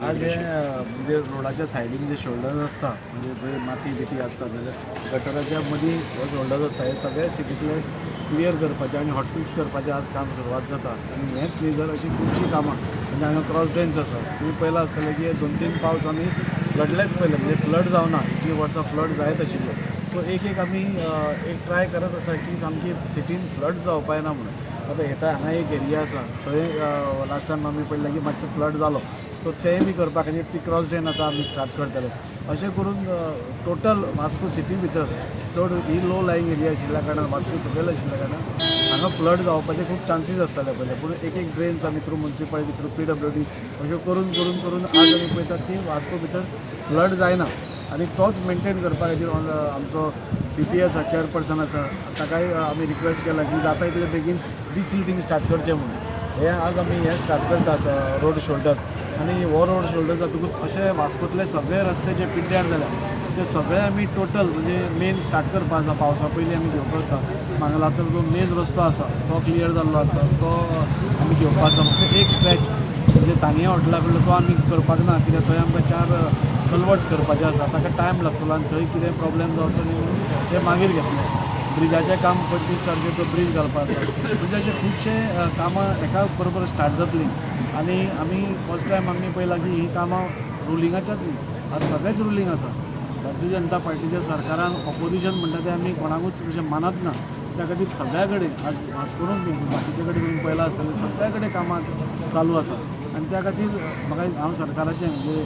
आज हे म्हणजे रोडाच्या सायडीन जे शोल्डर्स आसता, म्हणजे जंय माती बिती आसता जाल्यार गटराच्या मदीं हो शोल्डर्स आसता, हे सगळे सिटींतले क्लियर करपाचें आनी हॉटमिक्स करपाचें आज काम सुरवात जाता. आनी हेंच न्ही, जर अशीं खुबशीं कामां, म्हणजे हांगा क्रॉस ड्रेन्स आसा. तुमी पळयलां आसतलें की हे 2-3 पावस आमी फ्लडलेस पळयले, म्हणजे फ्लड जावना. इतलीं वर्सां फ्लड जायत आशिल्ले. सो एक एक आमी एक ट्राय करत आसा की सामकी सिटीन फ्लड जावपा येना म्हणून. आतां येता हांगा एक एरिया आसा, थंय लास्ट टायम आमी पळयलें की मातसो फ्लड जालो. सो तेंय बी करपा खातीर ती क्रॉस ड्रेन आतां आमी स्टार्ट करतले. अशें करून टोटल वास्को सिटी भितर चड ही लो लायींग एरिया आशिल्ल्या कारणान, वास्को सकयल आशिल्ल्या कारणान हांगा फ्लड जावपाचे खूब चान्सीस आसताले पयले. पूण एक एक ड्रेन्स आमी थ्रू मुन्सिपालिटी, थ्रू पीडब्ल्यूडी अश्यो करून करून करून आज आमी पळयतात की वास्को भितर फ्लड जायना. आनी तोच मेंटेन करपा खातीर आमचो सीपी आसा, चेअरपर्सन आसा, ताकाय आमी रिक्वेस्ट केला की जाता इतले बेगीन डिसिल्टींग स्टार्ट करचें म्हणून. हे आज आमी हे स्टार्ट करतात रोड शोल्डर्स. आनी हो रोड शोल्डर जातकूच अशे वास्कोतले सगळे रस्ते जे पिड्ड्यार जाल्या ते सगळे आमी टोटल म्हणजे मेन स्टार्ट करपा आसा. पावसा पयलीं आमी घेवपाक आसा. मांगलातर जो मेन रस्तो आसा तो क्लियर जाल्लो आसा, तो आमी घेवपा आसा. फक्त एक स्ट्रेच म्हणजे तानिया हॉटेला कडलो तो आमी करपाक ना, कित्याक थंय आमकां चार कलवर्ट्स करपाचे आसा, ताका टायम लागतलो आनी थंय कितें प्रॉब्लेम जावचो न्ही म्हणून ते मागीर घेतले. ब्रिजाचें काम 25 तारखेर तो ब्रीज घालपा आसा. म्हणजे अशे खुबशे कामां एका बरोबर स्टार्ट जातलीं. आनी आमी फर्स्ट टायम आमी पळयलां की हीं कामां रुलिंगाच्याच न्ही, आज सगळेच रुलींग आसा. भारतीय जनता पार्टीच्या सरकारान ऑपोजिशन म्हणटा तें आमी कोणाकूच तशें मानत ना. त्या खातीर सगळ्या कडेन आज वास्कोनूच न्ही पूण बाकीचे कडेन तुमी पळयलां आसतलें, सगळ्या कडेन कामां चालू आसा. आनी त्या खातीर म्हाका हांव सरकाराचें, म्हणजे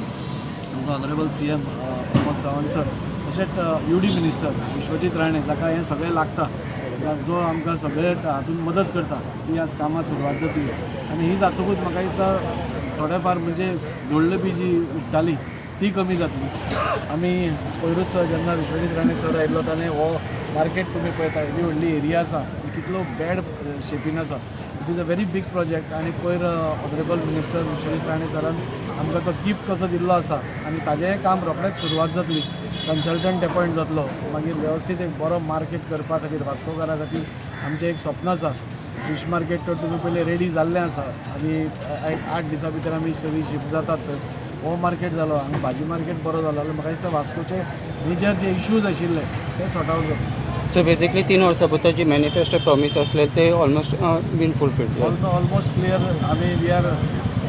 आमचो honourable CM Pramod Sawant sir, तशेंच U D minister Vishwajit Rane, जाका हें सगळें लागता, जो आमकां सगळे हातूंत मदत करता, ती आज कामां सुरवात जातली. आनी ही जातकूच म्हाका दिसता थोडे फार म्हणजे धुल्ल बी जी उडटाली ती कमी जातली. आमी पयरूच जेन्ना विश्वजीत राणे सर आयिल्लो, ताणें हो मार्केट तुमी पळयता, येदी व्हडली एरिया आसा, कितलो बॅड शेपीन आसा. It is a very big project. आनी पयर ऑनरेबल मिनिस्टर विश्वजीत राणे सरान आमकां तो गिफ्ट कसो दिल्लो आसा आनी ताजेंय काम रोखडेंच सुरवात जातली. कन्सल्टंट एपॉयंट जातलो, मागीर वेवस्थीत एक बरो मार्केट करपा खातीर, वास्कोकारा खातीर आमचें एक स्वप्न आसा. फीश मार्केट तर तुमी पयलीं रेडी जाल्लें आसा आनी 8 दिसां भितर आमी सगळीं शिफ्ट जातात थंय. हो मार्केट जालो आनी भाजी मार्केट बरो जालो जाल्यार म्हाका दिसता वास्कोचे मेजर जे इश्यूज आशिल्ले ते सॉर्ट आवट जातले. सो बेसिकली 3 वर्सां पुरतो जी मॅनिफेस्टो प्रॉमीस असले ते ऑलमोस्ट बीन फुलफिल्ड. Almost clear. आमी we are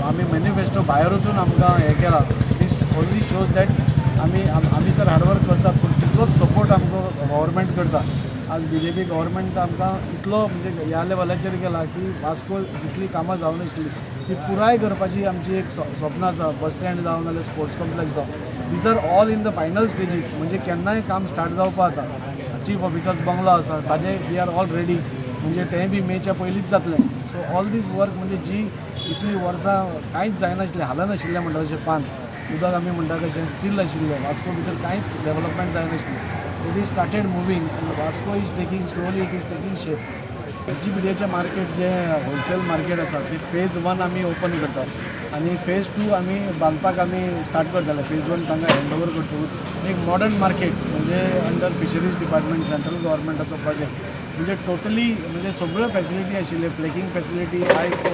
आमी मॅनिफेस्टो भायर वचून आमकां हें केलां. दीस ओन्ली शोज that आमी तर हार्डवर्क करतात, पूण तितलोच सपोर्ट आमकां गव्हर्मेंट करता. आज बीजेपी गव्हर्मेंट आमकां इतलो म्हणजे ह्या लेवलाचेर गेला की वास्को जितली कामां जावं नाशिल्ली ती पुराय करपाची आमची एक स्वप्न आसा. बस स्टँड जावं नाल्यार स्पोर्ट्स कॉम्प्लेक्स जावं, these are all in the final stages. म्हणजे केन्नाय काम स्टार्ट जावपा आतां. चीफ ऑफिसर्स बंगलो आसा, ताजे we are all ready, म्हणजे तें बी मेच्या पयलींच जातलें. सो ऑल these work, म्हणजे जी इतलीं वर्सां कांयच जायनाशिल्लें, हालनाशिल्लें म्हणटा तशें, पान उदक आमी म्हणटा कशें स्टील आशिल्लें, वास्को भितर कांयच development जायनाशिल्लें. It is started moving and Vasco is taking slowly, it is taking shape. एसजीपीडीएचें market जें होलसेल मार्केट आसा ते फेज वन आमी ओपन करतात आनी फेज टू आमी बांदपाक आमी स्टार्ट करतले. फेज वन तांकां हँड ओवर करतकूच एक मॉडर्न मार्केट, म्हणजे अंडर फिशरीज डिपार्टमेंट, सेंट्रल गव्हर्मेंटाचो प्रोजेक्ट, म्हणजे टोटली म्हणजे सगळ्यो फॅसिलिटी आशिल्ले, flaking facility, ice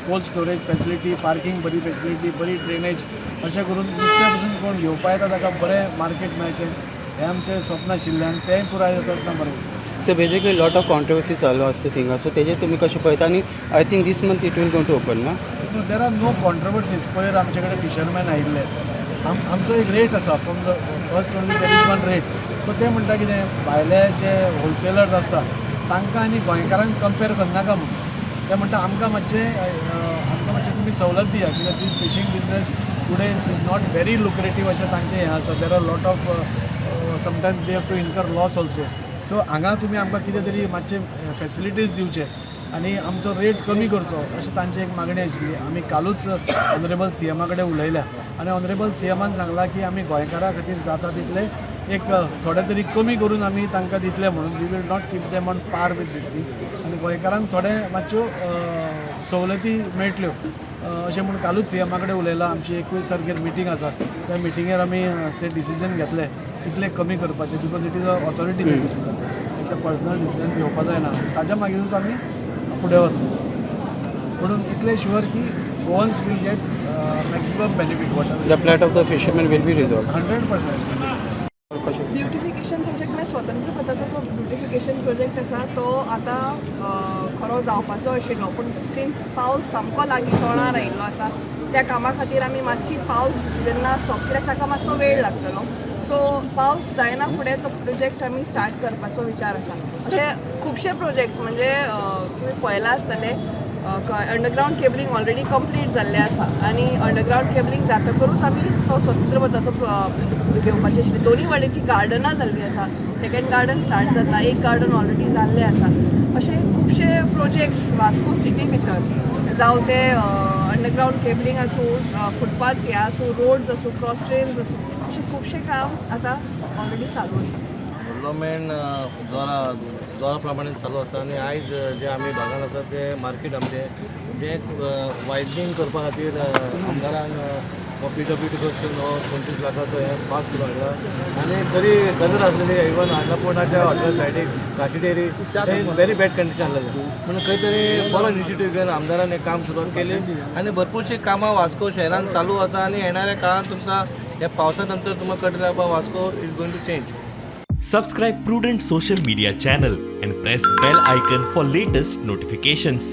cold storage facility, parking बरी फॅसिलिटी, बरी ड्रेनेज, अशें करून नुस्तें पसून कोण घेवपा येता ताका बरें मार्केट मेळचें हें आमचें स्वप्न आशिल्लें आनी तेंय पुराय जाता आसतना बरें दिसता. So basically lot of controversy चालू आसता थिंगा, सो तेजेर तुमी कशें पळयता? आनी I think this month it will going to open ना? So there are no controversies. पयर आमचे कडेन फिशरमॅन आयिल्ले. आमचो एक रेट आसा. From the first only there is one rate. So ते म्हणटा कितें, भायले जे होलसेलर्स आसता तांकां आनी गोंयकारांक कंपेर करनाका म्हणून. ते म्हणटा आमकां मातशें तुमी सवलत दिया, कित्याक this fishing business today is not very lucrative अशें तांचें हें आसा. There are lot of sometimes they have to incur loss also. So हांगा तुमी आमकां कितें तरी मातशें फॅसिलिटीज दिवचे आनी आमचो रेट कमी करचो अशें तांची एक मागणी आशिल्ली. आमी कालूच ऑनरेबल सीएमा कडेन उलयल्या आनी ऑनरेबल सीएमान सांगलां की आमी गोंयकारां खातीर जाता तितले एक थोडे तरी कमी करून आमी तांकां दितले म्हणून. We will not keep them on par with this thing आनी गोंयकारांक थोडे मातश्यो सवलती मेळटल्यो अशें म्हूण कालूच सीएमा कडेन उलयलां. आमची 21 तारखेर मिटींग आसा. त्या मिटिंगेर आमी ते डिसिजन घेतले तितले कमी करपाचे, because it is a ऑथॉरिटीचें decision, ते पर्सनल डिसिजन घेवपा जायना. ताज्या मागीरूच आमी फुडें वतले. म्हणून इतलें शुअर की Goans will get Maximum benefit water. The plight of the fishermen will be resolved. 100%. कशें? ब्युटिफिकेशन प्रोजेक्ट म्हळ्यार स्वतंत्र पथाचो जो ब्युटिफिकेशन प्रोजेक्ट आसा तो आतां खरो जावपाचो आशिल्लो, पूण सिन्स पावस सामको लागीं तोंडार आयिल्लो आसा, त्या कामा खातीर आमी मातशी पावस जेन्ना स्टॉप, कित्याक ताका मातसो वेळ लागतलो, सो पावस जायना फुडें तो प्रोजेक्ट आमी स्टार्ट करपाचो विचार आसा. अशे खुबशे प्रोजेक्ट्स म्हणजे तुमी पळयलां आसतलें, अंडरग्रावंड केबलिंग ऑलरेडी कंप्लीट जाल्लें आसा आनी अंडरग्रावंड केबलिंग जातकरूच आमी तो स्वतंत्र पथाचो घेवपाची आशिल्ली. दोनूय वाटेची गार्डनां जाल्लीं आसा, सेकंड गार्डन स्टार्ट जाता, एक गार्डन ऑलरेडी जाल्लें आसा. अशे खुबशे प्रोजेक्ट्स वास्को सिटी भितर, जावं ते अंडरग्रावंड केबलिंग आसूं, फुटपाथ हे आसूं, रोड्स आसूं, क्रॉस ट्रेन्स आसूं, अशें खुबशें काम आतां ऑलरेडी चालू आसा. डेव्हलपमेंट जोरा जोरा प्रमाणे चालू आसा आनी आयज जे आमी भागान आसा ते मार्केट आमचें जें वायडनींग करपा खातीर आमदारान पीडब्ल्यूडी कडसून हो 25 लाखाचो हें पास करून हाडला आनी तरी गजर आसलेली. इवन अन्नपूर्णाच्या हॉटेल सायडीक काशीडेरी व्हेरी बॅड कंडिशन आसलेलें, पूण खंय तरी बरो इनिशिएटीव घेवन आमदारान हें काम सुरवात केली आनी भरपूरशीं कामां वास्को शहरान चालू आसा आनी येणाऱ्या काळान तुमकां ह्या पावसा नंतर तुमकां कळटलें बाबा Vasco is going to change. Subscribe Prudent Social Media channel and press bell icon for latest notifications.